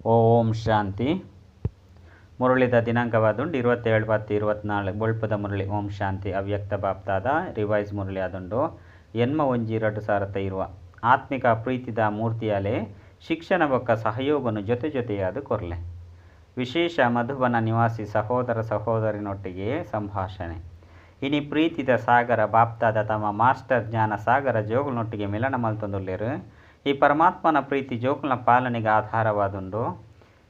ಓಂ ಶಾಂತಿ. ಮುರಳಿದ ದಿನಾಂಕವಾದುಂಡು 27/10/24. ಬೊಳ್ಪದ ಮುರಳಿ. ಓಂ ಶಾಂತಿ. ಅವ್ಯಕ್ತ ಬಾಪ್ತಾದ ರಿವೈಸ್ ಮುರಳಿ ಆದುಂಡು 8/1/2020. ಆತ್ಮಿಕ ಪ್ರೀತಿದ ಮೂರ್ತಿಯಾಲೆ ಶಿಕ್ಷಣ ಬೊಕ್ಕ ಸಹಯೋಗನು ಜೊತೆ ಜೊತೆಯಾದ ಕೊರ್ಲೆ. ವಿಶೇಷ ಮಧುಬನ ನಿವಾಸಿ ಸಹೋದರ ಸಹೋದರಿನೊಟ್ಟಿಗೆ ಸಂಭಾಷಣೆ. ಇನಿ ಪ್ರೀತಿದ ಸಾಗರ ಬಾಪ್ತಾದ ತಮ್ಮ ಮಾಸ್ಟರ್ ಜ್ಞಾನ ಸಾಗರ ಜೋಗುಲನೊಟ್ಟಿಗೆ ಮಿಲನ ಮಲ್ತೊಂದುಲ್ಲೆರು. ಈ ಪರಮಾತ್ಮನ ಪ್ರೀತಿ ಜೋಕುಲ್ನ ಪಾಲನೆಗೆ ಆಧಾರವಾದುಂಡು.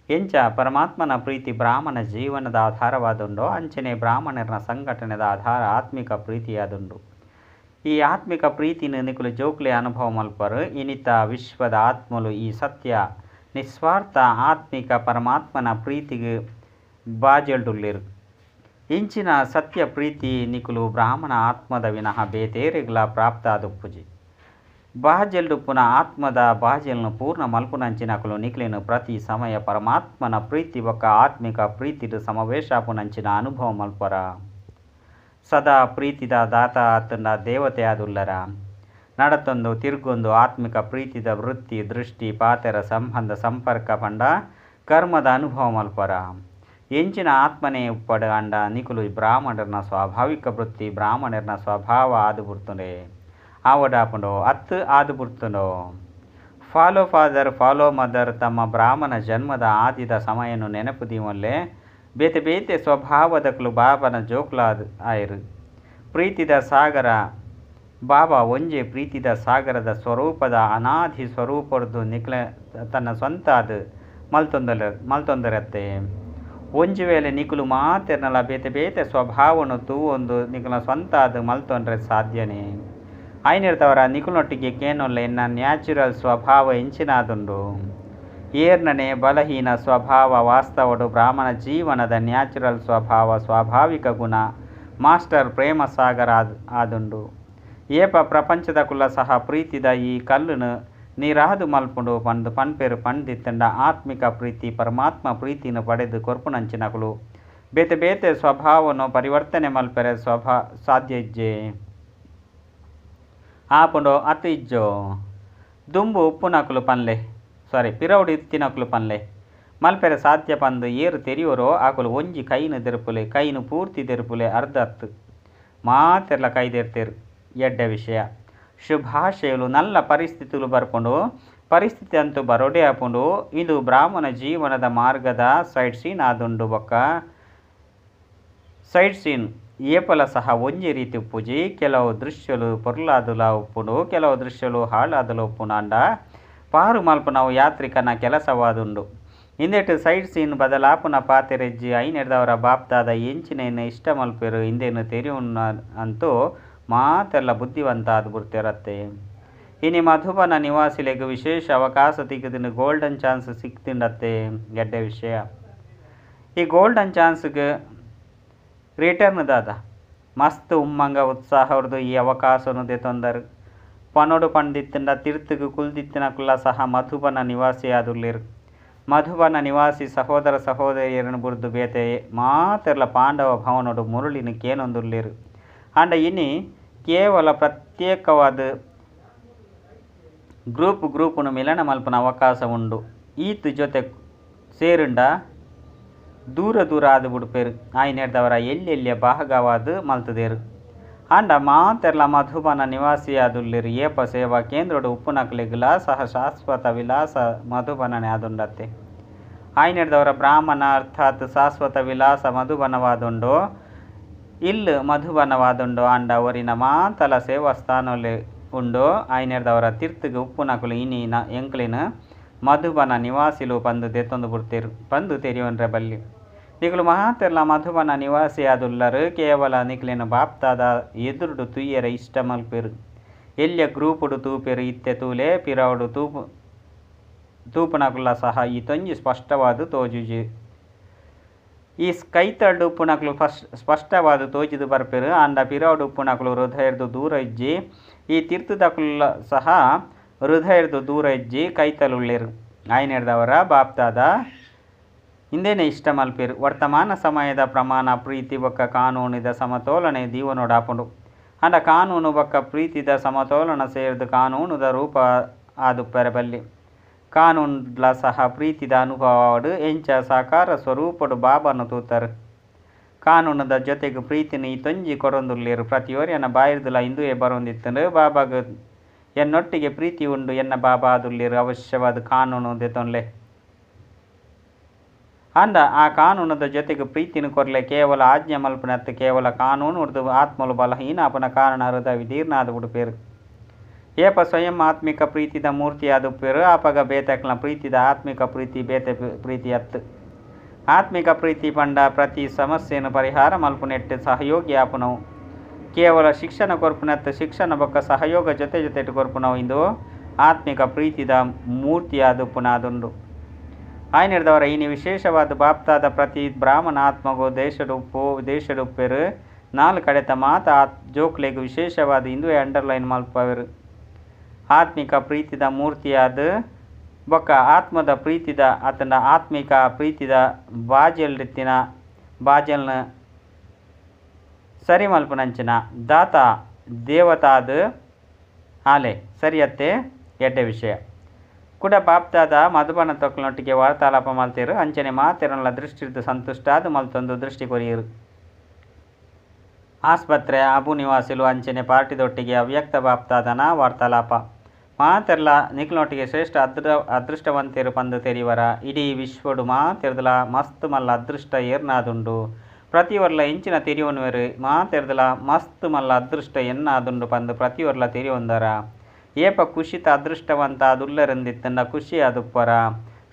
ಎಂಚ ಪರಮಾತ್ಮನ ಪ್ರೀತಿ ಬ್ರಾಹ್ಮಣ ಜೀವನದ ಆಧಾರವಾದುಂಡೋ ಅಂಚನೆ ಬ್ರಾಹ್ಮಣರ ಸಂಘಟನೆದ ಆಧಾರ ಆತ್ಮಿಕ ಪ್ರೀತಿಯಾದುಂಡು. ಈ ಆತ್ಮಿಕ ಪ್ರೀತಿನ ನಿಕುಲು ಜೋಕ್ಲೆ ಅನುಭವ ಮಲ್ಪರು. ಇನಿತ ವಿಶ್ವದ ಆತ್ಮಲು ಈ ಸತ್ಯ ನಿಸ್ವಾರ್ಥ ಆತ್ಮಿಕ ಪರಮಾತ್ಮನ ಪ್ರೀತಿಗೆ ಬಾಜೆಲ್ಡುಲ್ಲೆರು. ಇಂಚಿನ ಸತ್ಯ ಪ್ರೀತಿ ನಿಕುಲು ಬ್ರಾಹ್ಮಣ ಆತ್ಮದ ವಿನಃ ಬೇತೇರೆಗ್ಲ ಪ್ರಾಪ್ತ ಆದುಪ್ಪುಜಿ. ಬಾಜೆಲ್ಡುಪ್ಪುನ ಆತ್ಮದ ಬಾಜೆಲ್ನು ಪೂರ್ಣ ಮಲ್ಪುನಂಚಿನಕುಲು ನಿಕ್ಲೆನು ಪ್ರತಿ ಸಮಯ ಪರಮಾತ್ಮನ ಪ್ರೀತಿ ಬೊಕ್ಕ ಆತ್ಮಿಕ ಪ್ರೀತಿಡು ಸಮಾವೇಶಾಪುನಂಚಿನ ಅನುಭವ ಮಲ್ಪರ. ಸದಾ ಪ್ರೀತಿದ ದಾತ ಆತಂಡ ದೇವತೆ ಆದುಲ್ಲರ. ನಡತೊಂದು ತಿರ್ಗೊಂದು ಆತ್ಮಿಕ ಪ್ರೀತಿದ ವೃತ್ತಿ ದೃಷ್ಟಿ ಪಾತೆರ ಸಂಬಂಧ ಸಂಪರ್ಕ ಪಂಡ ಕರ್ಮದ ಅನುಭವ ಮಲ್ಪರ. ಎಂಚಿನ ಆತ್ಮನೇ ಉಪ್ಪಡು ಅಂಡ ನಿಕುಲು ಬ್ರಾಹ್ಮಣರನ ಸ್ವಾಭಾವಿಕ ವೃತ್ತಿ ಬ್ರಾಹ್ಮಣರನ ಸ್ವಭಾವ ಆದು ಬುರ್ತುಂಡೆ ಆವಡಾಪುಂಡೋ ಅತ್ತು ಆದು ಬುರ್ತುಂಡೋ. ಫಾಲೋ ಫಾದರ್ ಫಾಲೋ ಮದರ್ ತಮ್ಮ ಬ್ರಾಹ್ಮಣ ಜನ್ಮದ ಆದಿದ ಸಮಯನು ನೆನಪು ದೀವಲ್ಲೇ ಬೇತೆ ಬೇತೆ ಸ್ವಭಾವದಕ್ಲು ಬಾಬನ ಜೋಕ್ಲಾದ ಆಯಿರು. ಪ್ರೀತಿದ ಸಾಗರ ಬಾಬಾ ಒಂಜೆ ಪ್ರೀತಿದ ಸಾಗರದ ಸ್ವರೂಪದ ಅನಾಧಿ ಸ್ವರೂಪದ್ದು ನಿಕ್ಲೆ ತನ್ನ ಸ್ವಂತ ಅದು ಮಲ್ತೊಂದರತ್ತೆ. ಒಂಜಿ ವೇಳೆ ನಿಕುಲು ಮಾತೆರ್ನಲ ಬೇತೆ ಬೇತೆ ಸ್ವಭಾವನು ತೂವೊಂದು ನಿಕುಲ ಸ್ವಂತ ಅದು ಮಲ್ತೊಂದ್ರೆ ಸಾಧ್ಯನೇ. ಆಯ್ನಿರ್ತವರ ನಿಕುಲೊಟ್ಟಿಗೆ ಕೇನೊಲ್ಲ ಎನ್ನ ನ್ಯಾಚುರಲ್ ಸ್ವಭಾವ ಎಂಚಿನಾದುಂಡು. ಏರ್ನನೆ ಬಲಹೀನ ಸ್ವಭಾವ ವಾಸ್ತವಡು ಬ್ರಾಹ್ಮಣ ಜೀವನದ ನ್ಯಾಚುರಲ್ ಸ್ವಭಾವ ಸ್ವಾಭಾವಿಕ ಗುಣ ಮಾಸ್ಟರ್ ಪ್ರೇಮ ಸಾಗರ ಆದುಂಡು. ಏಪ ಪ್ರಪಂಚದ ಕುಲ ಸಹ ಪ್ರೀತಿದ ಈ ಕಲ್ಲುನು ನೀರಾದು ಮಲ್ಪುಂಡು ಪಂದು ಪನ್ಪೆರು ಪಂದಿತ್ತಂಡ ಆತ್ಮಿಕ ಪ್ರೀತಿ ಪರಮಾತ್ಮ ಪ್ರೀತಿನ ಪಡೆದು ಕೊರ್ಪುನಂಚಿನಕುಲು ಬೇತೆ ಬೇತೆ ಸ್ವಭಾವನು ಪರಿವರ್ತನೆ ಮಲ್ಪೆರೆ ಸಾಧ್ಯ ಇಜ್ಜೆ. ಆಪುಂಡೋ ಅತ್ತು ಇಜ್ಜೋ. ದುಂಬು ಉಪ್ಪುನಕುಲು ಪನ್ಲೆ ಸಾರಿ ಪಿರೌಡು ಇತ್ತಿನಕುಲು ಪನ್ಲೆ ಮಲ್ಪೆರೆ ಸಾಧ್ಯ ಪಂದು ಏರು ತೆರಿಯೋರೋ ಆಕುಲು ಒಂಜಿ ಕೈನು ದೆರ್ಪುಲೆ ಕೈನು ಪೂರ್ತಿ ದೆರ್ಪುಲೆ ಅರ್ಧ ಅತ್ತು ಮಾತೆರ್ಲ ಕೈ ದೆರ್ತೇರು. ಎಡ್ಡೆ ವಿಷಯ ಶುಭಾಶಯಲು ನಲ್ಲ ಪರಿಸ್ಥಿತಿಲು ಬರ್ಪುಂಡು. ಪರಿಸ್ಥಿತಿ ಅಂತೂ ಬರೋಡೆ ಆಪುಂಡು. ಇದು ಬ್ರಾಹ್ಮಣ ಜೀವನದ ಮಾರ್ಗದ ಸೈಡ್ ಸೀನ್ ಆದುಂಡು. ಬೊಕ್ಕ ಸೈಡ್ ಸೀನ್ ಏಪಲ ಸಹ ಒಂಜಿ ರೀತಿ ಉಪ್ಪುಜಿ. ಕೆಲವು ದೃಶ್ಯಲು ಪೊರ್ಲಾದುಲ ಉಪ್ಪುಂಡು, ಕೆಲವು ದೃಶ್ಯಲು ಹಾಳಾದುಲ ಉಪ್ಪುಂಡು. ಅಂಡ ಪಾರು ಮಲ್ಪುನವು ಯಾತ್ರಿಕನ ಕೆಲಸವಾದುಂಡು. ಇಂದೆಟ್ ಸೈಡ್ ಸೀನ್ ಬದಲಾಪುನ ಪಾತೆರೆಜ್ಜಿ ಐನೆಡ್ದವರ ಬಾಪ್ತಾದ ಎಂಚಿನೇನು ಇಷ್ಟ ಮಲ್ಪೆರು ಇಂದೇನು ತೆರಿಯುನ್ನ ಅಂತೂ ಮಾತೆಲ್ಲ ಬುದ್ಧಿವಂತ ಆದ್ ಬುರ್ತಿರತ್ತೆ. ಇನಿ ಮಧುಬನ ನಿವಾಸಿಲೆಗ್ ವಿಶೇಷ ಅವಕಾಶ ತಿಕ್ಕದಿನ ಗೋಲ್ಡನ್ ಚಾನ್ಸ್ ಸಿಕ್ತಿಂಡತ್ತೆ. ಗೆಡ್ಡೆ ವಿಷಯ ಈ ಗೋಲ್ಡನ್ ಚಾನ್ಸ್ಗೆ ರಿಟರ್ನ್ ದಾದ ಮಸ್ತ್ ಉಮ್ಮಂಗ ಉತ್ಸಾಹವ್ರದ್ದು ಈ ಅವಕಾಶನು ದೆತೊಂದರು. ಪನೊಡು ಪಂಡಿತ್ತಂಡ ತಿರ್ತುಗು ಕುಲ್ದಿತ್ತಿನಕುಲ್ಲ ಸಹ ಮಧುಬನ ನಿವಾಸಿ ಆದುಲ್ಲೆರು. ಮಧುಬನ ನಿವಾಸಿ ಸಹೋದರ ಸಹೋದರಿಯರನ್ನು ಬುರ್ದು ಬೇತೆ ಮಾತೆರ್ಲ ಪಾಂಡವ ಭವನೋಡು ಮುರುಳಿನ ಕೇನೊಂದುಲ್ಲೆರು. ಅಂಡ ಇನಿ ಕೇವಲ ಪ್ರತ್ಯೇಕವಾದ ಗ್ರೂಪ್ ಗ್ರೂಪುನು ಮಿಲನ ಮಲ್ಪನ ಅವಕಾಶ ಉಂಡು. ಈತ್ ಜೊತೆ ಸೇರುಂಡ ದೂರ ದೂರ ಆದು ಬುಡ್ಪೇರು. ಆಯ್ನೆಡ್ದವರ ಎಲ್ಲೆಲ್ಲಿಯ ಭಾಗವಾದ ಮಲ್ತದೇರು. ಅಂಡ ಮಾತೆರ್ಲ ಮಧುಬನ ನಿವಾಸಿಯಾದುಲ್ಲೆರು. ಏಪ ಸೇವಾ ಕೇಂದ್ರಡು ಉಪ್ಪುನಕ್ಲೆಗ್ಲ ಸಹ ಶಾಶ್ವತ ವಿಲಾಸ ಮಧುಬನನೆ ಆದುಂಡತ್ತೆ. ಆಯ್ನೆಡ್ದವರ ಬ್ರಾಹ್ಮಣ ಅರ್ಥಾತ್ ಶಾಶ್ವತ ವಿಲಾಸ ಮಧುಬನವಾದುಂಡು. ಇಲ್ಲು ಮಧುಬನವಾದುಂಡು. ಅಂಡ ಒರಿನ ಮಾತಲ ಸೇವಾ ಸ್ಥಾನೊಲೆ ಉಂಡು. ಆಯ್ನೆಡ್ದವರ ತಿರ್ತುಗು ಉಪ್ಪುನಕುಲು ಇನಿ ಎಂಕ್ಲಿನ ಮಧುಬನ ನಿವಾಸಿಲು ಪಂದು ದೆತ್ತೊಂದು ಬುಡ್ತೇರು ಪಂದು ತೆರಿಯೊನ್ರೆ ಬಲ್ಲಿ. ನಿಕುಲು ಮಾತೆರ್ಲ ಮಧುಬನ ನಿವಾಸಿಯಾದುಲ್ಲರು. ಕೇವಲ ನಿಕ್ಲೆನ ಬಾಪ್ತಾದ ಎದುರುಡು ತುಯ್ಯರ ಇಷ್ಟ ಮಲ್ಪೆರು. ಎಲ್ಲಿಯ ಗ್ರೂಪುಡು ತೂಪೆರು ಇತ್ತೆ ತೂಲೆ ಪಿರವುಡು ತೂಪುನಕುಲ ಸಹ ಈ ತೊಂಜಿ ಸ್ಪಷ್ಟವಾದ ತೋಜುಜಿ. ಈ ಕೈತಳ್ಡು ಉಪ್ಪುನಕುಲು ಸ್ಪಷ್ಟವಾದ ತೋಜಿದು ಬರ್ಪೆರು. ಅಂಡ ಪಿರವುಡು ಉಪ್ಪುನಕುಲು ಹೃದಯರ್ದು ದೂರ ಇಜ್ಜಿ. ಈ ತೀರ್ಥದಕುಲ ಸಹ ಹೃದಯರ್ದು ದೂರ ಇಜ್ಜಿ ಕೈತಲುಳ್ಳೆರು. ಆಯ್ನೆಡ್ದವರ ಬಾಪ್ತಾದ ಇಂದೇನೆ ಇಷ್ಟ ಮಲ್ಪೆರು. ವರ್ತಮಾನ ಸಮಯದ ಪ್ರಮಾಣ ಪ್ರೀತಿ ಬೊಕ್ಕ ಕಾನೂನಿದ ಸಮತೋಲನೆ ದೀವನೋಡಾಪುಂಡು. ಅಂಡ ಕಾನೂನು ಬೊಕ್ಕ ಪ್ರೀತಿದ ಸಮತೋಲನ ಸೇರ್ದು ಕಾನೂನುದ ರೂಪ ಆದುಪ್ಪೆರೆ ಬಲ್ಲಿ. ಕಾನೂನ್ಡ್ಲ ಸಹ ಪ್ರೀತಿದ ಅನುಭವ ಆವಡ್. ಎಂಚ ಸಾಕಾರ ಸ್ವರೂಪೊಡು ಬಾಬಾನು ತೂತರ್. ಕಾನೂನುದ ಜೊತೆಗ್ ಪ್ರೀತಿನ್ ಈತೊಂಜಿ ಕೊರೊಂದುಲ್ಲೆರ್. ಪ್ರತಿಯೊರಿಯನ ಬಾಯಿರ್ದುಲ ಇಂದುವೆ ಬರೊಂದಿತ್ತುಂಡು. ಬಾಬಾಗ್ ಎನ್ನೊಟ್ಟಿಗೆ ಪ್ರೀತಿ ಉಂಡು ಎನ್ನ ಬಾಬಾ ಆದುಲ್ಲೆರ್ ಅವಶ್ಯವಾದ್ ಕಾನೂನು ದೆತೊನ್ಲೆ. ಆಂಡ ಆ ಕಾನೂನುದ ಜೊತೆಗ್ ಪ್ರೀತಿನ್ ಕೊರ್ಲೆ. ಕೇವಲ ಆಜ್ಞೆ ಮಲ್ಪುನತ್ ಕೇವಲ ಕಾನೂನುರ್ದು ಆತ್ಮಲು ಬಲಹೀನ ಆಪುನ ಕಾರಣ ಹೃದಯ ವಿದೀರ್ಣ ಆದ್ ಬುಡುಪೆರ್. ಏಪ ಸ್ವಯಂ ಆತ್ಮಿಕ ಪ್ರೀತಿದ ಮೂರ್ತಿಯಾದ್ ಉಪ್ಪುವೆರ್ ಆಪಗ ಬೇತೆಕ್ಲ ಪ್ರೀತಿದ ಆತ್ಮಿಕ ಪ್ರೀತಿ ಬೇತೆ ಪ್ರೀತಿ ಅತ್ತು. ಆತ್ಮಿಕ ಪ್ರೀತಿ ಪಂಡ ಪ್ರತಿ ಸಮಸ್ಯೆನ್ ಪರಿಹಾರ ಮಲ್ಪುನೆಟ್ಟ್ ಸಹಯೋಗಿ ಆಪುನವು. ಕೇವಲ ಶಿಕ್ಷಣ ಕೊರ್ಪುನತ್ ಶಿಕ್ಷಣ ಬೊಕ್ಕ ಸಹಯೋಗ ಜೊತೆ ಜೊತೆಟ್ ಕೊರ್ಪುನವು ಇಂದು ಆತ್ಮಿಕ ಪ್ರೀತಿದ ಮೂರ್ತಿಯಾದ್ ಉಪ್ಪುನಾದುಂಡು. ಆಯ್ನೆರ್ದವರ ಇನಿ ವಿಶೇಷವಾದ ಬಾಪ್ತಾದ ಪ್ರತಿ ಬ್ರಾಹ್ಮಣ ಆತ್ಮಗು ದೇಶಡುಪ್ಪು ವಿದೇಶಡುಪ್ಪೆರ್ ನಾಲ್ ಕಡೆತ ಮಾತ ಜೋಕ್ಲೆಗ್ ವಿಶೇಷವಾದ ಇಂದುವೆ ಅಂಡರ್ಲೈನ್ ಮಲ್ಪವೆರ್. ಆತ್ಮಿಕ ಪ್ರೀತಿದ ಮೂರ್ತಿಯಾದ್ ಬೊಕ್ಕ ಆತ್ಮದ ಪ್ರೀತಿದ ಅತಂಡ ಆತ್ಮಿಕ ಪ್ರೀತಿದ ಬಾಜೆಲ್ಡಿತ್ತಿನ ಬಾಜೆಲ್ನ ಸರಿ ಮಲ್ಪುನಂಚಿನ ದಾತ ದೇವತಾದ ಆಲೆ ಸರಿಯತ್ತೆ ಎಡ್ಡೆ ವಿಷಯ. ಕುಡ ಬಾಪ್ದಾದ ಮಧುಬನ ತೊಕ್ಲನೊಟ್ಟಿಗೆ ವಾರ್ತಾಲಾಪ ಮಲ್ತೆರ್. ಅಂಚನೆ ಮಾತೆರ್ನಲ ದೃಷ್ಟಿರ್ದ್ ಸಂತುಷ್ಟಾದ್ ಮಲ್ತೊಂದು ದೃಷ್ಟಿ ಕೊರಿಯೆರ್. ಆಸ್ಪತ್ರೆ, ಅಬು ನಿವಾಸಿಲು ಅಂಚನೆ ಪಾರ್ಟಿದೊಟ್ಟಿಗೆ ಅವ್ಯಕ್ತ ಬಾಪ್ತಾದನ ವಾರ್ತಾಲಾಪ. ಮಾತೆರ್ಲಾ ನಿಕ್ಲ್ನೊಟ್ಟಿಗೆ ಶ್ರೇಷ್ಠ ಅದೃಷ್ಟವಂತೆರ್ ಪಂದ್ ತೆರಿವರ. ಇಡೀ ವಿಶ್ವಡ್ ಮಾತೆರ್ದಲ ಮಸ್ತ್ ಮಲ್ಲ ಅದೃಷ್ಟ ಏರ್ನಾದುಂಡು. ಪ್ರತಿಯೊರ್ಲ ಇಂಚಿನ ತೆರಿಯೊನ್ವೆರ್ ಮಾತೆರ್ದಲ ಮಸ್ತ್ ಮಲ್ಲ ಅದೃಷ್ಟ ಎನ್ನಾದುಂಡು ಪಂದ್ ಪ್ರತಿಯೊರ್ಲ ತೆರಿಯೊಂದರ. ಏಪ ಖುಷಿತ ಅದೃಷ್ಟವಂತ ಆದುಲ್ಲರೆಂದಿತ್ತುಂಡ ಖುಷಿಯಾದುಪ್ಪರ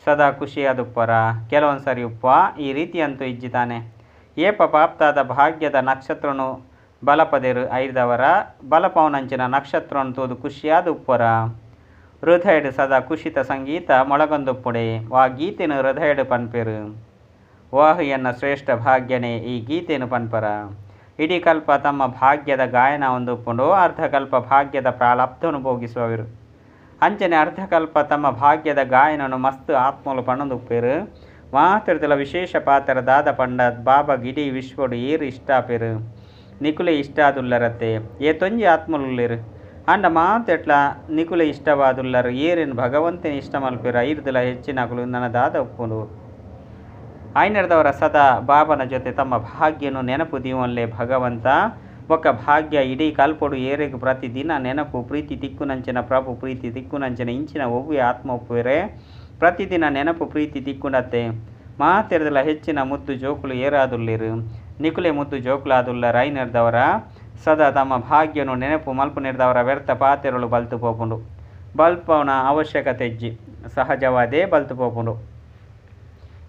ಸದಾ ಖುಷಿಯಾದುಪ್ಪರ ಕೆಲವೊಂದು ಸರಿ ಉಪ್ಪುವ ಈ ರೀತಿ ಅಂತೂ ಇಜ್ಜಿ ತಾನೆ. ಏಪ ಬಾಪ್ತಾದ ಭಾಗ್ಯದ ನಕ್ಷತ್ರನು ಬಲಪದೆರು ಐರ್ದವರ ಬಲಪವನಂಚಿನ ನಕ್ಷತ್ರನು ತೂದು ಖುಷಿಯಾದ ಉಪ್ಪರ. ಹೃದಯಡ್ ಸದಾ ಖುಷಿತ ಸಂಗೀತ ಮೊಳಗೊಂದುಪ್ಪುಡೆ ವಾ ಗೀತೆನು ಹೃದಯಡ್ ಪನ್ಪೆರು. ವಾಹ್ ಎನ್ನ ಶ್ರೇಷ್ಠ ಭಾಗ್ಯನೇ ಈ ಗೀತೆನು ಪನ್ಪರ. ಇಡೀ ಕಲ್ಪ ತಮ್ಮ ಭಾಗ್ಯದ ಗಾಯನ ಒಂದುಪ್ಪುಂಡು. ಅರ್ಧಕಲ್ಪ ಭಾಗ್ಯದ ಪ್ರಾರಬ್ಧನು ಭೋಗಿಸುವವರು. ಅಂಚನೆ ಅರ್ಧಕಲ್ಪ ತಮ್ಮ ಭಾಗ್ಯದ ಗಾಯನನು ಮಸ್ತ್ ಆತ್ಮಲು ಪಣೊಂದುಪ್ಪೆರು. ಮಾತೆರ್ದಲ ವಿಶೇಷ ಪಾತ್ರ ದಾದ ಪಂಡ ಬಾಬಾಗ್ ಇಡೀ ವಿಶ್ವಡು ಏರು ಇಷ್ಟಾಪೆರು. ನಿಕುಲೆ ಇಷ್ಟಾದುಲ್ಲರತ್ತೆ. ಏತೊಂಜಿ ಆತ್ಮಲುಲ್ಲೆರು. ಆಂಡ ಮಾತೆಟ್ಲ ನಿಕುಲೆ ಇಷ್ಟವಾದುಲ್ಲರು. ಏರೆನ್ ಭಗವಂತನ ಇಷ್ಟ ಮಲ್ಪೆರು ಐರ್ದಲ ಹೆಚ್ಚಿನಕುಲು ನನ ದಾದ ಉಪ್ಪುಂಡು. ಆಯ್ನೆರ್ದವರ ಸದಾ ಬಾಬನ ಜೊತೆ ತಮ್ಮ ಭಾಗ್ಯನು ನೆನಪು ದೀವೊನ್ಲೆ. ಭಗವಂತ ಬೊಕ್ಕ ಭಾಗ್ಯ ಇಡೀ ಕಲ್ಪೊಡು ಏರೆಗ್ ಪ್ರತಿದಿನ ನೆನಪು ಪ್ರೀತಿ ತಿಕ್ಕುನಂಚಿನ ಪ್ರಭು ಪ್ರೀತಿ ತಿಕ್ಕುನಂಚಿನ ಇಂಚಿನ ಒವ್ವೆ ಆತ್ಮ ಉಪ್ಪುವೆರೆ ಪ್ರತಿದಿನ ನೆನಪು ಪ್ರೀತಿ ತಿಕ್ಕುಂಡತ್ತೆ. ಮಾತೆರ್ದಲ ಹೆಚ್ಚಿನ ಮುದ್ದು ಜೋಕುಲು ಏರಾದುಲ್ಲೆರು. ನಿಕುಲೆ ಮುದ್ದು ಜೋಕುಲಾದುಲ್ಲರ್. ಐನೆರ್ದವರ ಸದಾ ತಮ್ಮ ಭಾಗ್ಯನು ನೆನಪು ಮಲ್ಪುನೆರ್ದವರ ವ್ಯರ್ಥ ಪಾತೆರಲು ಬಲ್ತು ಪೋಪುಂಡು. ಬಲ್ಪವನ ಅವಶ್ಯಕತೆ ಇಜ್ಜಿ ಸಹಜವಾದೇ ಬಲ್ತು ಪೋಪುಂಡು.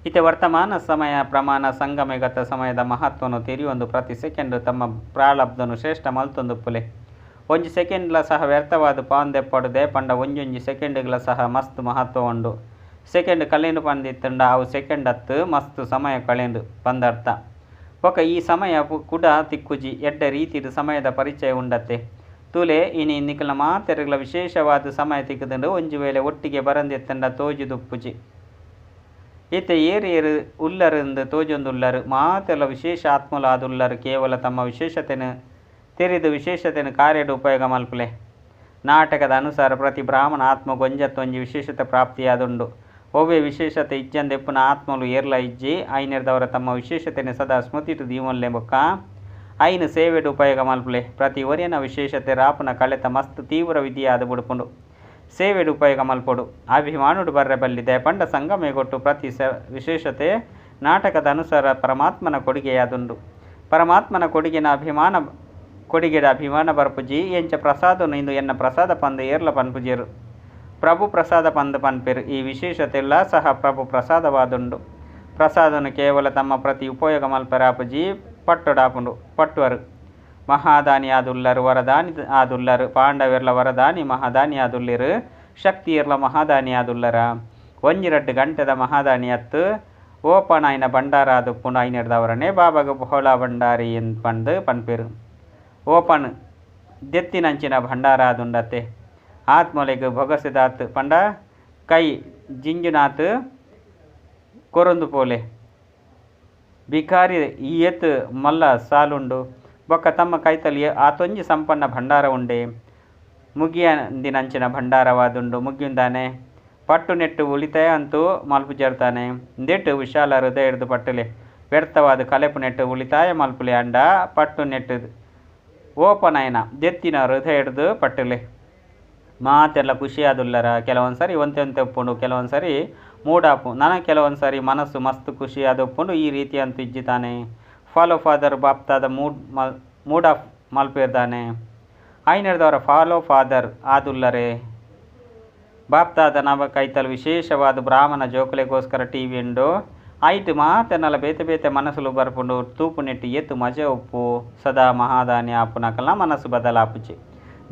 ಇತ್ತೆ ವರ್ತಮಾನ ಸಮಯ ಪ್ರಮಾಣ ಸಂಗಮಯುಗತ ಸಮಯದ ಮಹತ್ವನು ತೆರಿಯೊಂದು ಪ್ರತಿ ಸೆಕೆಂಡ್ ತಮ್ಮ ಪ್ರಾರಬ್ಧನು ಶ್ರೇಷ್ಠ ಮಲ್ತೊಂದುಪ್ಪುಲೆ. ಒಂಜಿ ಸೆಕೆಂಡ್ಲ ಸಹ ವ್ಯರ್ಥವಾದ ಪಾಂದೆಪ್ಪಡು ದೇಪಂಡ ಒಂಜೊಂಜಿ ಸೆಕೆಂಡ್ಗಳ ಸಹ ಮಸ್ತ್ ಮಹತ್ವ ಉಂಡು. ಸೆಕೆಂಡ್ ಕಳೆಂಡು ಪಂದಿತ್ತಂಡ ಅವು ಸೆಕೆಂಡ್ ಅತ್ತು ಮಸ್ತ್ ಸಮಯ ಕಳೆಂಡು ಪಂದರ್ಥ. ಬೊಕ್ಕ ಈ ಸಮಯ ಕುಡ ತಿಕ್ಕುಜಿ. ಎಡ್ಡೆ ರೀತಿಡ್ ಸಮಯದ ಪರಿಚಯ ಉಂಡತ್ತೆ. ತೂಲೆ ಇನಿ ನಿಕಲ್ನ ಮಾತೆರ್ಗ್ಲ ವಿಶೇಷವಾದ ಸಮಯ ತಿಕ್ಕುದುಂಡು. ಒಂಜಿ ವೇಳೆ ಒಟ್ಟಿಗೆ ಬರಂದಿತ್ತಂಡ ತೋಜುದುಪ್ಪುಜಿ. ಇತ್ತೆ ಏರು ಏರು ಉಲ್ಲರಿಂದು ತೋಜೊಂದುಲ್ಲರು. ಮಾತೆರ್ಲ ವಿಶೇಷ ಆತ್ಮಲಾದುಲ್ಲರು. ಕೇವಲ ತಮ್ಮ ವಿಶೇಷತೆನು ತೆರಿದು ವಿಶೇಷತೆನು ಕಾರ್ಯಡ್ ಉಪಯೋಗ ಮಲ್ಪುಲೆ. ನಾಟಕದ ಅನುಸಾರ ಪ್ರತಿ ಬ್ರಾಹ್ಮಣ ಆತ್ಮ ಗೊಂಜತ್ತೊಂಜಿ ವಿಶೇಷತೆ ಪ್ರಾಪ್ತಿಯಾದುಂಡು. ಒವ್ವೆ ವಿಶೇಷತೆ ಇಜ್ಜಂದೆ ಇಪ್ಪುನ ಆತ್ಮಲು ಏರ್ಲ ಇಜ್ಜಿ. ಐನೆರ್ದವರ ತಮ್ಮ ವಿಶೇಷತೆನೆ ಸದಾ ಸ್ಮೃತಿಟು ದೀವೊನ್ಲೆ ಬೊಕ್ಕ ಐನು ಸೇವೆಡ್ ಉಪಯೋಗ ಮಲ್ಪುಲೆ. ಪ್ರತಿ ಒರಿಯನ ವಿಶೇಷತೆ ರಾಪುನ ಕಳೆತ ಮಸ್ತ್ ತೀವ್ರ ವಿಧಿಯಾದ ಬುಡುಪುಂಡು. ಸೇವೆಡ್ ಉಪಯೋಗ ಮಲ್ಪೊಡು. ಅಭಿಮಾನುಡು ಬರ್ರೆ ಬಲ್ಲಿ ದಯಪಂಡ ಸಂಗಮೇಗೊಟ್ಟು ಪ್ರತಿ ವಿಶೇಷತೆ ನಾಟಕದ ಅನುಸಾರ ಪರಮಾತ್ಮನ ಕೊಡುಗೆಯಾದುಂಡು. ಪರಮಾತ್ಮನ ಕೊಡುಗೆನ ಅಭಿಮಾನ ಕೊಡುಗೆಡ ಅಭಿಮಾನ ಬರ್ಪುಜಿ. ಎಂಚ ಪ್ರಸಾದನು ಇಂದು ಎನ್ನ ಪ್ರಸಾದ ಪಂದು ಏರ್ಲ ಪನ್ಪುಜೆರು. ಪ್ರಭು ಪ್ರಸಾದ ಪಂದು ಪನ್ಪೆರು. ಈ ವಿಶೇಷತೆಲ್ಲ ಸಹ ಪ್ರಭು ಪ್ರಸಾದವಾದುಂಡು. ಪ್ರಸಾದನು ಕೇವಲ ತಮ್ಮ ಪ್ರತಿ ಉಪಯೋಗ ಮಲ್ಪೆರಾಪುಜಿ ಪಟ್ಟೊಡಾಪುಂಡು ಪಟ್ಟುವರು. ಮಹಾದಾನಿ ಆದುಲ್ಲರು ವರದಾನಿ ಆದುಲ್ಲರು. ಪಾಂಡವೆರ್ಲ ವರದಾನಿ ಮಹಾದಾನಿ ಆದುಲ್ಲೆರು. ಶಕ್ತಿಯರ್ಲ ಮಹಾದಾನಿ ಆದುಲ್ಲರ. ಒಂಜಿ ರಡ್ಡು ಗಂಟೆದ ಮಹಾದಾನಿ ಅತ್ತು ಓಪನ್ ಆಯ್ನ ಭಂಡಾರ ಆದುಪ್ಪುಂಡು. ಐನೆರ್ದವರನೆ ಬಾಬಾಗ ಭೋಳಾ ಭಂಡಾರಿ ಪಂದು ಪನ್ಪೆರು. ಓಪನ್ ದೆತ್ತಿನಂಚಿನ ಭಂಡಾರ ಆದುಂಡತ್ತೆ. ಆತ್ಮಲೆಗ್ ಭೊಗಸೆದಾತ್ ಪಂಡ ಕೈ ಜಿಂಜುನಾತ್ ಕೊರೊಂದು ಪೋಲೆ. ಭಿಕಾರಿ ಏತ್ ಮಲ್ಲ ಸಾಲುಂಡು. ಬೊಕ್ಕ ತಮ್ಮ ಕೈತಲ್ ಆತೊಂಜಿ ಸಂಪನ್ನ ಭಂಡಾರ ಉಂಡೆ. ಮುಗಿಯಂದಿನಂಚಿನ ಭಂಡಾರವಾದುಂಡು. ಮುಗಿಯುಂದಾನೆ ಪಟ್ಟು ನೆಟ್ಟು ಉಳಿತಾಯ ಅಂತೂ ಮಲ್ಪುಜರ್ತಾನೆ ಇಂದೆಟ್ಟು ವಿಶಾಲ ಹೃದಯ ಹಿಡ್ದು ಪಟ್ಟಲೆ ವ್ಯರ್ಥವಾದ ಕಲೆಪು ನೆಟ್ಟು ಉಳಿತಾಯ ಮಲ್ಪುಲೆ ಅಂಡ ಪಟ್ಟು ನೆಟ್ಟು ಓಪನಯನ ದೆತ್ತಿನ ಹೃದಯ ಹಿಡ್ದು ಪಟ್ಟಲೆ ಮಾತೆಲ್ಲ ಖುಷಿಯಾದುಲ್ಲರ ಕೆಲವೊಂದು ಸಾರಿ ಒಂತೆ ಒಂತೆ ಉಪ್ಪುಂಡು ಕೆಲವೊಂದು ಸಾರಿ ಮೂಡಾಪು ನನಗೆ ಕೆಲವೊಂದು ಸಾರಿ ಮನಸ್ಸು ಮಸ್ತ್ ಖುಷಿಯಾದ ಉಪ್ಪುಂಡು ಈ ರೀತಿ ಅಂತ ಇಜ್ಜಿ ತಾನೆ ಫಾಲೋ ಫಾದರ್ ಬಾಪ್ತಾದ ಮೂಡ್ ಮಲ್ ಮೂಡ್ ಆಫ್ ಮಲ್ಪೇರ್ದಾನೆ ಐನರ್ದವರ ಫಾಲೋ ಫಾದರ್ ಆದುಲ್ಲರೆ ಬಾಪ್ತಾದ ನವ ಕೈತಲ್ ವಿಶೇಷವಾದ ಬ್ರಾಹ್ಮಣ ಜೋಕುಲೆಗೋಸ್ಕರ ಟಿ ವಿ ಉಂಡು ಐಟ್ ಮಾತೆನಲ ಬೇತೆ ಬೇತೆ ಮನಸ್ಸುಲು ಬರ್ಪುಂಡು ತೂಪು ನೆಟ್ಟು ಏತು ಮಜೆ ಉಪ್ಪು ಸದಾ ಮಹಾದಾನಿ ಆಪುನಕಲ್ನ ಮನಸ್ಸು ಬದಲಾಪುಜಿ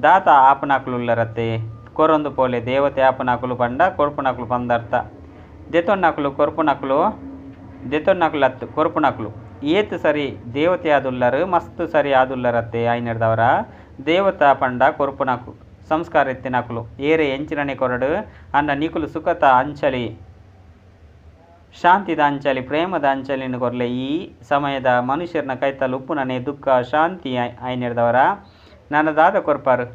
ದಾತ ಆಪುನಕುಲುಲ್ಲರತ್ತೆ ಕೊರೊಂದು ಪೋಲೆ ದೇವತೆ ಆಪುನಕುಲು ಪಂಡ ಕೊರ್ಪುನಕುಲು ಪಂದರ್ಥ ದೆತೊನ್ನಕುಲು ಕೊರ್ಪುನಕುಲು ದೆತೊನ್ನಕುಲತ್ತು ಕೊರ್ಪುನಕುಲು ಏತು ಸರಿ ದೇವತೆ ಆದುಲ್ಲರು ಮಸ್ತ್ ಸರಿ ಆದುಲ್ಲರತ್ತೆ ಐನರ್ದವರ ದೇವತಾ ಪಂಡ ಕೊರ್ಪುನಕು ಸಂಸ್ಕಾರ ಎತ್ತಿನಕುಲು ಏರೆ ಎಂಚಿನನೆ ಕೊರಡು ಅನ್ನ ನಿಕುಲು ಸುಖತ ಅಂಚಲಿ ಶಾಂತಿದ ಅಂಚಲಿ ಪ್ರೇಮದ ಅಂಚಲಿನ ಕೊರ್ಲೆ ಈ ಸಮಯದ ಮನುಷ್ಯರನ ಕೈತಲ್ ಉಪ್ಪುನನೆ ದುಃಖ ಶಾಂತಿ ಐನೆರ್ದವರ ನನ್ನ ದಾದ ಕೊರ್ಪಾರು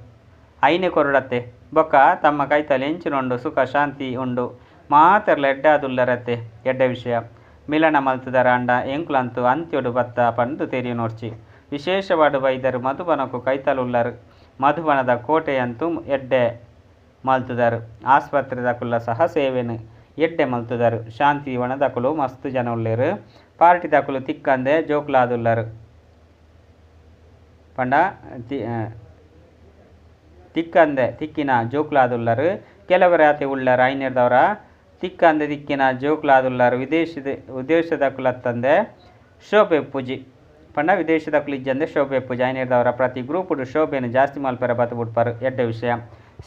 ಐನೆ ಕೊರಡತ್ತೆ ಬೊಕ್ಕ ತಮ್ಮ ಕೈತಲ್ ಎಂಚಿನುಂಡು ಸುಖ ಶಾಂತಿ ಉಂಡು ಮಾತೆರ್ಲ ಎಡ್ಡಾದುಲ್ಲರತ್ತೆ ಎಡ್ಡೆ ವಿಷಯ ಮಿಲನ ಮಲ್ತದರ ಅಂಡ ಎಂಕುಲಂತು ಅಂತ್ಯೊಡು ಬತ್ತ ಪಂದು ತೆರಿಯು ನೋಡ್ಚಿ ವಿಶೇಷವಾಡು ಬೈದರು ಮಧುಬನಕು ಕೈತಲುಲ್ಲರು ಮಧುಬನದ ಕೋಟೆಯಂತೂ ಎಡ್ಡೆ ಮಲ್ತುದರು ಆಸ್ಪತ್ರೆದಕುಲ್ಲ ಸಹ ಸೇವೆನು ಎಡ್ಡೆ ಮಲ್ತುದರು ಶಾಂತಿ ವನದಕುಲು ಮಸ್ತು ಜನ ಉಲ್ಲೇರು ಪಾರ್ಟಿದಕುಲು ತಿಕ್ಕಂದೆ ಜೋಕುಲಾದುಲ್ಲರು ಪಂಡ ತಿಕ್ಕಂದೆ ತಿಕ್ಕಿನ ಜೋಕುಲಾದುಲ್ಲರು ಕೆಲವರಾತೆ ಉಳ್ಳರು ಐನೇರ್ದವರ ತಿಕ್ಕಂದೆ ತಿಕ್ಕಿನ ಜೋಕುಲಾದುಲ್ಲರು ವಿದೇಶದಕುಲತ್ತಂದೆ ಶೋಭೆ ಪೂಜಿ ಪಂಡ ವಿದೇಶದಕುಲು ಇಜ್ಜಂದೆ ಶೋಭೆ ಪೂಜೆ ಐನೇರ್ದವರ ಪ್ರತಿ ಗ್ರೂಪುಡು ಶೋಭೆಯನ್ನು ಜಾಸ್ತಿ ಮಲ್ಪೆರ ಬತ್ತು ಬಿಡ್ಪಾರು ಎಡ್ಡೆ ವಿಷಯ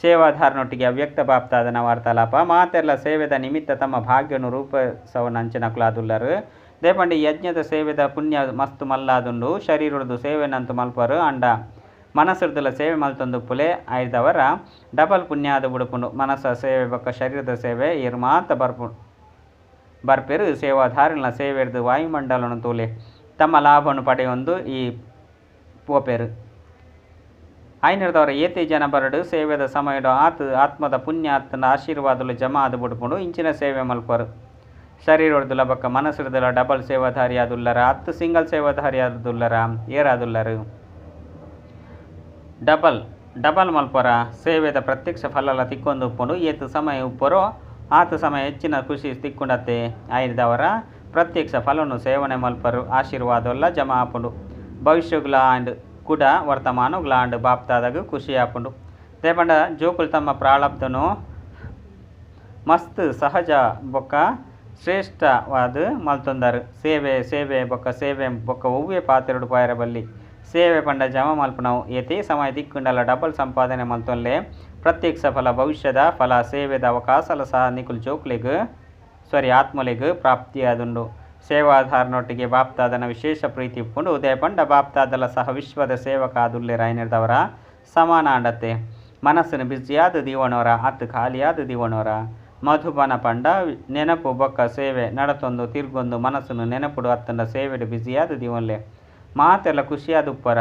ಸೇವಾಧಾರನೊಟ್ಟಿಗೆ ಅವ್ಯಕ್ತ ಬಾಪ್ತಾದನ ವಾರ್ತಾಲಾಪ ಮಾತೆಲ್ಲ ಸೇವೆದ ನಿಮಿತ್ತ ತಮ್ಮ ಭಾಗ್ಯನು ರೂಪಸವನಂಚಿನಕುಲಾದುಲ್ಲರು ದೇಪಂಡಿ ಯಜ್ಞದ ಸೇವೆದ ಪುಣ್ಯ ಮಸ್ತು ಮಲ್ಲಾದುಂಡು ಶರೀರದ್ದು ಸೇವೆನಂತು ಮಲ್ಪರು ಅಂಡ ಮನಸ್ಸುರ್ದಲ ಸೇವೆ ಮಲ್ತೊಂದು ಪುಲೆ ಆಯ್ದವರ ಡಬಲ್ ಪುಣ್ಯಾದ ಬುಡುಪುಂಡು ಮನಸ್ಸ ಸೇವೆ ಬೊಕ್ಕ ಶರೀರದ ಸೇವೆ ಏರು ಮಾತ ಬರ್ಪೆರು ಸೇವಾಧಾರಿನ ಸೇವೆರ್ದು ವಾಯುಮಂಡಲನು ತೂಲೆ ತಮ್ಮ ಲಾಭವನ್ನು ಪಡೆಯೊಂದು ಈ ಪೋಪೆರು ಐನರ್ದವರ ಏತೆ ಜನ ಬರಡು ಸೇವೆದ ಸಮಯಡು ಆತ್ಮದ ಪುಣ್ಯ ಆತ್ಮನ ಆಶೀರ್ವಾದಲು ಜಮಾ ಆದ ಬುಡುಪುಂಡು ಇಂಚಿನ ಸೇವೆ ಮಲ್ಪರು ಶರೀರೊಡ್ದುಲ ಬೊಕ್ಕ ಮನಸ್ಸುರ್ದಲ ಡಬಲ್ ಸೇವಾಧಾರಿ ಆದುಲ್ಲರ ಅತ್ತು ಸಿಂಗಲ್ ಸೇವಾಧಾರಿ ಆದುಲ್ಲರ ಏರಾದುಲ್ಲರು ಡಬಲ್ ಡಬಲ್ ಮಲ್ಪರ ಸೇವೆದ ಪ್ರತ್ಯಕ್ಷ ಫಲಲ ತಿಕ್ಕೊಂದು ಉಪ್ಪುಂಡು ಏತು ಸಮಯ ಉಪ್ಪರೋ ಆತ ಸಮಯ ಹೆಚ್ಚಿನ ಖುಷಿ ತಿಕ್ಕೊಂಡತ್ತೆ ಆಯ್ದವರ ಪ್ರತ್ಯಕ್ಷ ಫಲನು ಸೇವನೆ ಮಲ್ಪರು ಆಶೀರ್ವಾದಲ್ಲ ಜಮಾ ಆಪುಂಡು ಭವಿಷ್ಯಗಳ ಆಂಡ್ ಕೂಡ ವರ್ತಮಾನಗಳ ಆಂಡ್ ಬಾಪ್ತಾದಾಗ ಖುಷಿ ಆಪುಂಡು ದೇಪಂಡ ಜೋಕುಲ್ ತಮ್ಮ ಪ್ರಾಳಬ್ಧನು ಮಸ್ತ್ ಸಹಜ ಬೊಕ್ಕ ಶ್ರೇಷ್ಠವಾದ ಮಲ್ತೊಂದರು ಸೇವೆ ಸೇವೆ ಬೊಕ್ಕ ಸೇವೆ ಬೊಕ್ಕ ಒವ್ವೇ ಪಾತ್ರೆಡು ಪಾಯರಬಲ್ಲಿ ಸೇವೆ ಪಂಡ ಜಮ ಮಲ್ಪನವು ಏತೇ ಸಮಯ ದಿಕ್ಕುಂಡಲ ಡಬಲ್ ಸಂಪಾದನೆ ಮಲ್ತೊನ್ಲೆ ಪ್ರತ್ಯಕ್ಷ ಫಲ ಭವಿಷ್ಯದ ಫಲ ಸೇವೆದ ಅವಕಾಶಲ ಸಹ ನಿಕುಲ್ ಜೋಕ್ಲೆಗ್ ಸಾರಿ ಆತ್ಮಲೆಗ್ ಪ್ರಾಪ್ತಿಯಾದುಂಡು ಸೇವಾಧಾರನೊಟ್ಟಿಗೆ ಬಾಪ್ತಾದನ ವಿಶೇಷ ಪ್ರೀತಿ ಉಪ್ಪುಂಡು ಉದಯ ಪಂಡ ಬಾಪ್ತಾದಲ ಸಹ ವಿಶ್ವದ ಸೇವಕ ಆದುಲ್ಲೆ ರಾಯನಿರ್ದವರ ಸಮಾನ ಅಂಡತ್ತೆ ಮನಸ್ಸನ್ನು ಬಿಸಿಯಾದ ದೀವಣೋರ ಅತ್ತು ಖಾಲಿಯಾದ ದೀವಣೋರ ಮಧುಬನ ಪಂಡ ನೆನಪು ಬೊಕ್ಕ ಸೇವೆ ನಡತೊಂದು ತಿರ್ಗೊಂದು ಮನಸ್ಸನ್ನು ನೆನಪುಡು ಅತ್ತಂಡ ಸೇವೆಡು ಬಿಸಿಯಾದ ದೀವನ್ಲೆ ಮಾತೆಲ್ಲ ಖುಷಿಯಾದ ಉಪ್ಪರ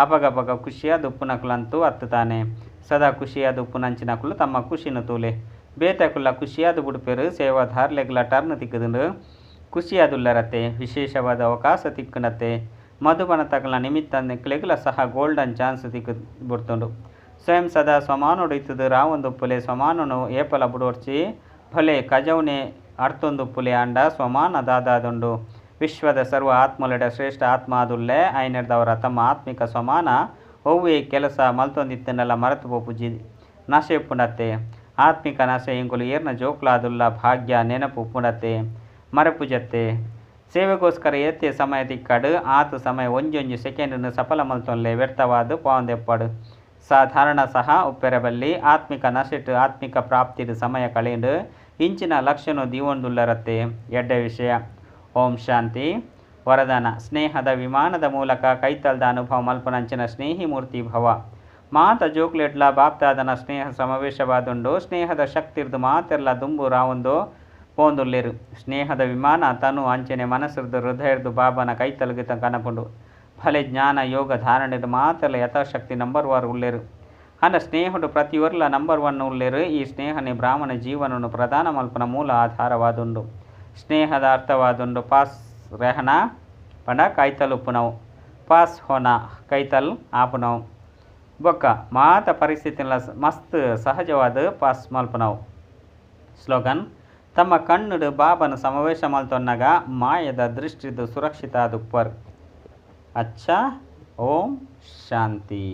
ಅಪಗಪಗ ಖುಷಿಯಾದ ಉಪ್ಪುನಕುಲಂತೂ ಅತ್ತುತ್ತಾನೆ ಸದಾ ಖುಷಿಯಾದ ಉಪ್ಪುನಂಚಿನಕುಲು ತಮ್ಮ ಖುಷಿನ ತೂಲೆ ಬೇತಕುಲ್ಲ ಖುಷಿಯಾದ ಬುಡುಪೆರು ಸೇವಾಧಾರ್ಲೆಗ್ಲ ಟರ್ನ್ ತಿಕ್ಕದುಂಡು ಖುಷಿಯಾದುಲ್ಲರತ್ತೆ ವಿಶೇಷವಾದ ಅವಕಾಶ ತಿಕ್ಕುನತ್ತೆ ಮಧುಬನ ತಕಲ ನಿಮಿತ್ತ ನೆಕ್ಲೆಗ್ಲ ಸಹ ಗೋಲ್ಡನ್ ಚಾನ್ಸ್ ತಿಕ್ಕು ಬಿಡ್ತುಂಡು ಸ್ವಯಂ ಸದಾ ಸ್ವಮಾನುಡು ಇತ್ತದು ರಾವೊಂದುಪ್ಪುಲೆ ಸ್ವಮಾನನು ಏಪಲ ಬುಡೋರ್ಚಿ ಭಲೆ ಕಜೌನೆ ಅರ್ತೊಂದುಪ್ಪುಲೆ ಅಂಡ ಸ್ವಮಾನ ದಾದಾದುಂಡು ವಿಶ್ವದ ಸರ್ವ ಆತ್ಮಲೆಡ ಶ್ರೇಷ್ಠ ಆತ್ಮ ಆದುಲ್ಲೆ ಐನೆರ್ದವರ ತಮ್ಮ ಆತ್ಮಿಕ ಸ್ವಮಾನ ಒವ್ವೇ ಕೆಲಸ ಮಲ್ತೊಂದಿತ್ತನ್ನೆಲ್ಲ ಮರೆತು ಪೋಪುಜಿ ನಶೆ ಉಪ್ಪುಂಡತ್ತೆ ಆತ್ಮಿಕ ನಶೆ ಇಂಕುಲು ಏರ್ನ ಜೋಕ್ಲಾದುಲ್ಲ ಭಾಗ್ಯ ನೆನಪು ಉಪ್ಪುಂಡತ್ತೆ ಮರಪುಜತ್ತೆ ಸೇವೆಗೋಸ್ಕರ ಏತೆ ಸಮಯ ತಿಕ್ಕಾಡು ಆತ ಸಮಯ ಒಂಜೊಂಜಿ ಸೆಕೆಂಡನ್ನು ಸಫಲ ಮಲ್ತೊನ್ಲೆ ವ್ಯರ್ಥವಾದ ಪಾವಂದೆಪ್ಪಾಡು ಸಾಧಾರಣ ಸಹ ಉಪ್ಪೆರಬಲ್ಲಿ ಆತ್ಮಿಕ ನಶೆಟ್ ಆತ್ಮಿಕ ಪ್ರಾಪ್ತಿಡು ಸಮಯ ಕಳೆಂಡು ಇಂಚಿನ ಲಕ್ಷಣ ದೀವೊಂದುಲ್ಲರತ್ತೆ ಎಡ್ಡೆ ವಿಷಯ. ಓಂ ಶಾಂತಿ. ವರದಾನ ಸ್ನೇಹದ ವಿಮಾನದ ಮೂಲಕ ಕೈತಲ್ದ ಅನುಭವ ಮಲ್ಪನಂಚಿನ ಸ್ನೇಹಿ ಮೂರ್ತಿ ಭವ. ಮಾತ ಜೋಕ್ಲೆಟ್ಲ ಬಾಪ್ತಾದನ ಸ್ನೇಹ ಸಮಾವೇಶವಾದುಂಡು ಸ್ನೇಹದ ಶಕ್ತಿರ್ದು ಮಾತೆಲ್ಲ ದುಂಬು ರಾವೊಂದು ಪೋಂದುಲ್ಲೇರು. ಸ್ನೇಹದ ವಿಮಾನ ತನು ಅಂಚನೆ ಮನಸ್ಸಿರ್ದು ಹೃದಯರ್ದು ಬಾಬನ ಕೈತಲಗಿತ ಕನಪುಂಡು. ಫಲೆ ಜ್ಞಾನ ಯೋಗ ಧಾರಣೆದು ಮಾತೆಲ್ಲ ಯಥಾಶಕ್ತಿ ನಂಬರ್ ವಾರ್ ಉಲ್ಲೇರು. ಆಂಡ ಸ್ನೇಹಡು ಪ್ರತಿಯೊರ್ಲ ನಂಬರ್ ಒನ್ ಉಲ್ಲೆರ್. ಈ ಸ್ನೇಹನೇ ಬ್ರಾಹ್ಮಣ ಜೀವನನು ಪ್ರದಾನ ಮಲ್ಪುನ ಮೂಲ ಆಧಾರವಾದುಂಡು. ಸ್ನೇಹದ ಅರ್ಥವಾದುಂಡು ಪಾಸ್ ರೆಹನ ಪಂಡ ಕೈತಲ್ ಉಪ್ಪುನವು, ಪಾಸ್ ಹೋನಾ ಕೈತಲ್ ಆಪುನವು, ಬೊಕ್ಕ ಮಾತ ಪರಿಸ್ಥಿತಿಲ ಮಸ್ತ್ ಸಹಜವಾದ ಪಾಸ್ ಮಲ್ಪುನವು. ಸ್ಲೋಗನ್: ತಮ್ಮ ಕಣ್ಣುಡು ಬಾಬನ ಸಮಾವೇಶ ಮಲ್ತೊನ್ನಗ ಮಾಯದ ದೃಷ್ಟಿದು ಸುರಕ್ಷಿತ ಆದುಪ್ಪರ್. ಅಚ್ಚಾ, ಓಂ ಶಾಂತಿ.